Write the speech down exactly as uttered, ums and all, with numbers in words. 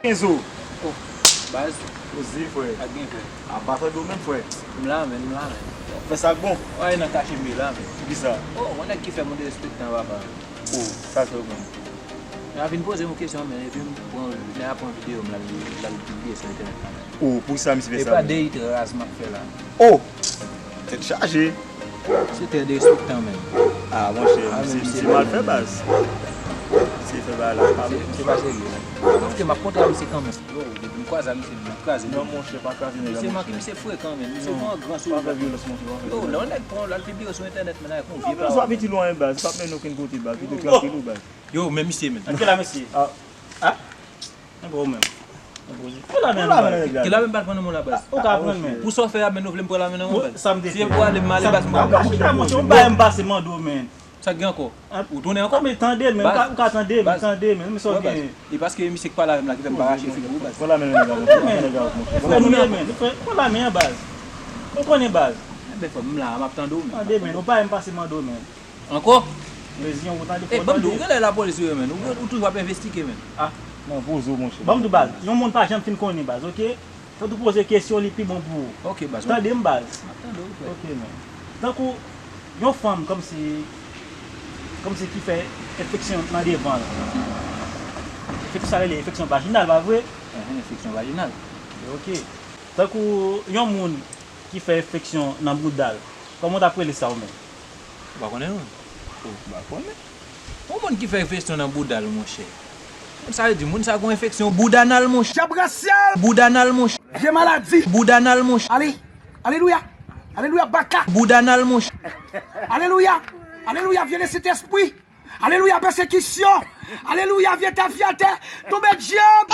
Kenzo. Oh, baz. Oze, frè. Ak gen frè. A pa tande w menm, frè. M la, men, m la, men. Fè sa k bon. Ay, nan kache m ye la, men. Poukisa? Oh, yon nèg ki fè moun derespektan, papa. Oh, sa fè w menm. Nèg la vin poze m yon kesyon, men, epi m pran, nèg la pran videyo m, l al, l al pibliye sou entènèt la, men. Oh, poukisa misye fè sa menm? E pa deyite raz m ap fè la. Oh! Tèt chaje. Se trè derespektan, men. Ah, monchè, misye, misye mal fè, baz. Misye fè bagay la pa bon. Se pa serye, men. Paske m ap kontre a misye kanmenm. Yo, depi m kwaze a misye, m ap kraze. Non, monchè, pa kraze nèg la, monchè. Misye manke, misye frekan, men. Misye pran gran sou. Pa fè vyolans, monchè, pa fè vyolans. Yo, lè yon nèg pran, l al pibliye sou entènèt, men, avèk yon vye pawòl. Non, men sa piti lwen, baz. Pa mennen okenn kote, baz. Pito trankil ou, baz. Yo, men misye, men. Anke la, mesye. Ah. Ah? Mwen pa ou menm. Mwen poze. Ou la menm, baz. Ki la menm pa pran non mwen la, baz. Ou ka pran men. Pou sa w fè a, men nou vle m pran la men non mwen, baz. Sa m te fè. Si e pou ale, m ale, baz, m pa. Ou ka monte, ou bay m pase mande w, men. Sa k gen ankò? Ou tounen ankò? Men tande, men. Ou ka, ou ka tande, men, tande, men. Men sa w gen. E paske misye k pale avè m la ki fè m pa rache figi w, baz. Pran la men, men. Tande, men. Frè nou ye, men. Frè, pran la men an, baz. Ou konnen, baz. Enben, frè m, m la, m ap tande w, men. Tande, men. Ou bay m pase mande w, men. Ankò? Mezyon, ou tande fò. E, ban m di w, ou genlè lapolis ou ye, men. Ou, ou toujou ap envestige, men. Ah, non, poze w, monchè. Ban m di w, baz, yon moun pa janm fin konnen, baz, oke? Tann ou poze kesyon, li pi bon pou ou. Oke, baz. Tande m, baz. M ap tande w, frè. Oke, men. Tankou yon fanm, kòmsi, kòmsi ki fè enfeksyon nan devan l. Enfeksyon sa rele enfeksyon vajinal, pa vre? Enhen, enfeksyon vajinal. Oke. Tankou yon moun ki fè enfeksyon nan bouda l, kòman w t ap rele sa ou menm? Ou pa konnen, non? Ou pa konnen? Yon moun ki fè enfeksyon nan bouda l, monchè. Sa vle di, moun sa gon enfeksyon boudanal, monchè. Djab rasyal! Boudanal, monchè. Vye maladi! Boudanal, monchè. Ale! Alelouya! Alelouya, baka! Boudanal, monchè. Alelouya! Alelouya, vye lesentespri! Alelouya, pèsekisyon! Alelouya, vye tafyatè! Tonbe djab!